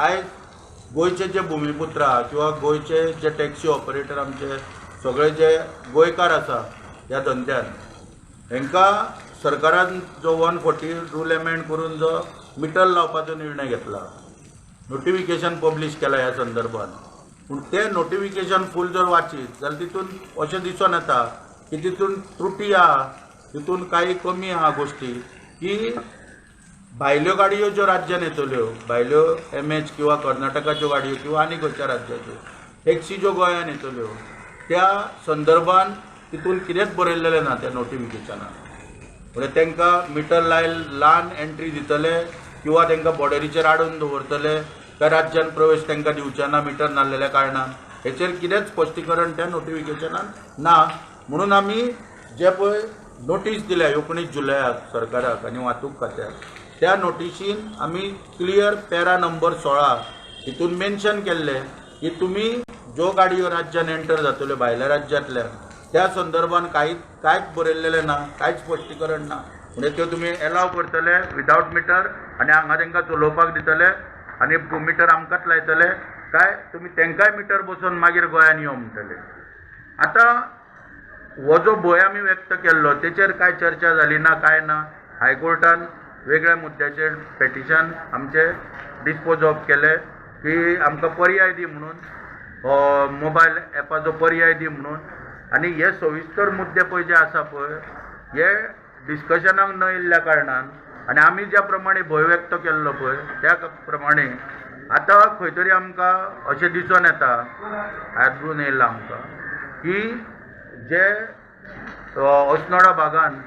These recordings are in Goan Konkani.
आयज गोंयचे जे भुमिपुत्र आहा किंवा गोंयचे जे टॅक्सी ऑपरेटर, आमचे सगळे जे गोंयकार आसा ह्या धंद्यान, हांकां सरकारान जो 140 रूल एमेंड करून जो मिटर लावपाचो निर्णय घेतला, नोटिफिकेशन पब्लीश केला ह्या संदर्भात, पूण तें नोटिफिकेशन फूल जर वाचीत जाल्यार तितून अशें दिसून येता की तितून त्रुटी आहा, तितून कांय कमी आहा गोश्टी, की भायल्यो गाडयो ज्यो राज्यान येतल्यो, भायल्यो एमएच किंवा कर्नाटकाच्यो गाडयो किंवा आनी खंयच्या राज्याच्यो टॅक्सी ज्यो गोंयान येतल्यो, त्या संदर्भान तितून कितेंच बरयल्लेलें ना त्या नोटिफिकेशनान. म्हणजे तांकां मिटर ल्हान एंट्री दितले किंवा तांकां बॉर्डरीचेर आडोवन दवरतले काय राज्यान प्रवेश तांकां दिवचे ना मिटर नासलेल्या कारणान, हेचेर कितेंच स्पश्टीकरण त्या नोटिफिकेशनान ना. म्हणून आमी जे पळय नोटीस दिल्या 19 जुलयाक सरकाराक आनी वाहतूक खात्याक, त्या नोटिशीन आमी क्लियर पॅरा नंबर 16 हितून मेन्शन केल्लें की तुमी ज्यो गाडयो राज्यान एंटर जातल्यो भायल्या राज्यांतल्यान, त्या संदर्भान कांय कांयच बरयल्लेलें ना, कांयच स्पश्टीकरण ना. म्हणजे त्यो तुमी एलाव करतले विदावट मिटर आनी हांगा तांकां चलोवपाक दितले आनी मिटर आमकांच लायतले, काय तुमी तांकांय मिटर बसोवन मागीर गोंयान यो म्हणटले? आतां हो जो भंय आमी व्यक्त केल्लो, तेचेर कांय चर्चा जाली ना, कांय ना. हायकोर्टान वेगळ्या मुद्द्याचेर पेटिशन आमचें डिस्पोज ऑफ केलें की आमकां पर्याय दी म्हणून, मोबायल एपाचो पर्याय दी म्हणून. आनी हे सविस्तर मुद्दे पळय जे आसा पळय, हे डिस्कशनाक न येयल्ल्या कारणान आनी आमी ज्या प्रमाणे भंय व्यक्त केल्लो पळय त्या प्रमाणे आतां खंय तरी आमकां अशें दिसून येता, आदरून येयलां आमकां की जे अस्नोडा भागान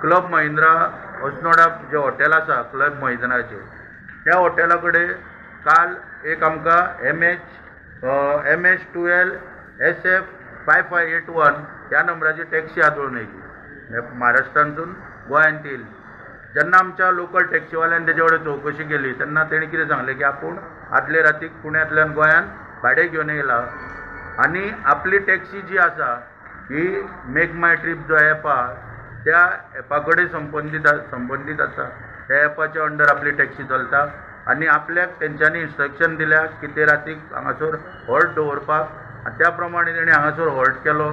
क्लब महिंद्रा अस्नोडा जे हॉटेल आसा क्लब महिंद्राचें, त्या हॉटेला कडेन काल एक आमकां MH 12 SF 5581 ह्या नंबराची टॅक्सी आदळून येयली, महाराष्ट्रांतून गोंयांत येयली. जेन्ना आमच्या लोकल टॅक्सीवाल्यान तेजे कडेन चवकशी केली तेन्ना तेणी कितें सांगलें की आपूण आदले रातीक पुण्यांतल्यान गोंयांत भाडें घेवन येयला आनी आपली टॅक्सी जी आसा ही मेक माय ट्रीप जो एप आहा त्या एपा कडेन संबंदीत आसा, त्या एपाच्या अंडर आपली टॅक्सी चलता आनी आपल्याक तेंच्यांनी इन्स्ट्रक्शन दिल्या की ते रातीक हांगासर हॉल्ट दवरपाक, आनी त्या प्रमाणे तेणी हांगासर हॉल्ट केलो.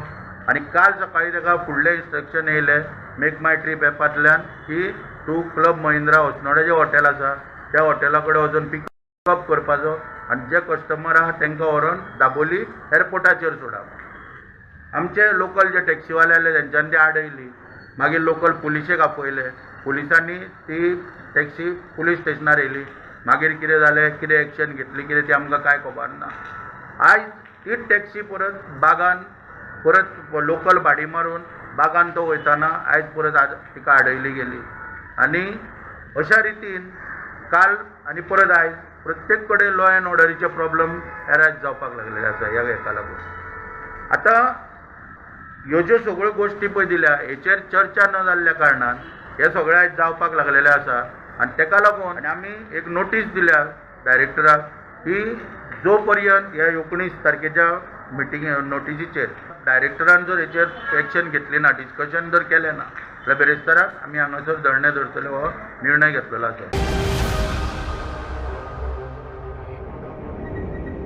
आनी काल सकाळीं ताका फुडलें इन्स्ट्रक्शन येयलें मेक माय ट्रीप एपांतल्यान की तूं क्लब महिंद्रा अस्नोडें हॉटेल आसा त्या हॉटेला कडेन वचून पिकअप करपाचो आनी जे कस्टमर आहा तांकां व्हरोन दाबोली एअरपोर्टाचेर सोडप. आमचे लोकल जे टॅक्सीवाले आसले तेंच्यांनी ती आडयली, मागीर लोकल पुलिशेक आपयले, पुलिसांनी ती टॅक्सी पुलीस स्टेशनार येयली. मागीर कितें जालें, कितें एक्शन घेतली कितें ती आमकां कांय खबर ना. आयज तीच टॅक्सी परत बागान परत लोकल भाडी मारून बागान तो वयताना आयज परत आज तिका आडयली गेली. आनी अशा रितीन काल आनी परत आयज प्रत्येक कडेन लॉ एंड ऑर्डरीचे प्रॉब्लम एरायज जावपाक लागलेले आसा ह्या हेका लागून. आतां ह्यो ज्यो सगळ्यो गोश्टी पळय दिल्या हेचेर चर्चा न जाल्ल्या कारणान हे सगळें आयज जावपाक लागलेलें आसा. आनी तेका लागून आनी आमी एक नोटीस दिल्या डायरेक्टराक की जो पर्यंत ह्या 19 तारखेच्या मिटींग नोटिसीचेर डायरेक्टरान जर हेचेर एक्शन घेतली ना, डिस्कशन जर केलें ना जाल्यार बिरेस्ताराक आमी हांगासर धरणें धरतले हो निर्णय घेतलेलो आसा.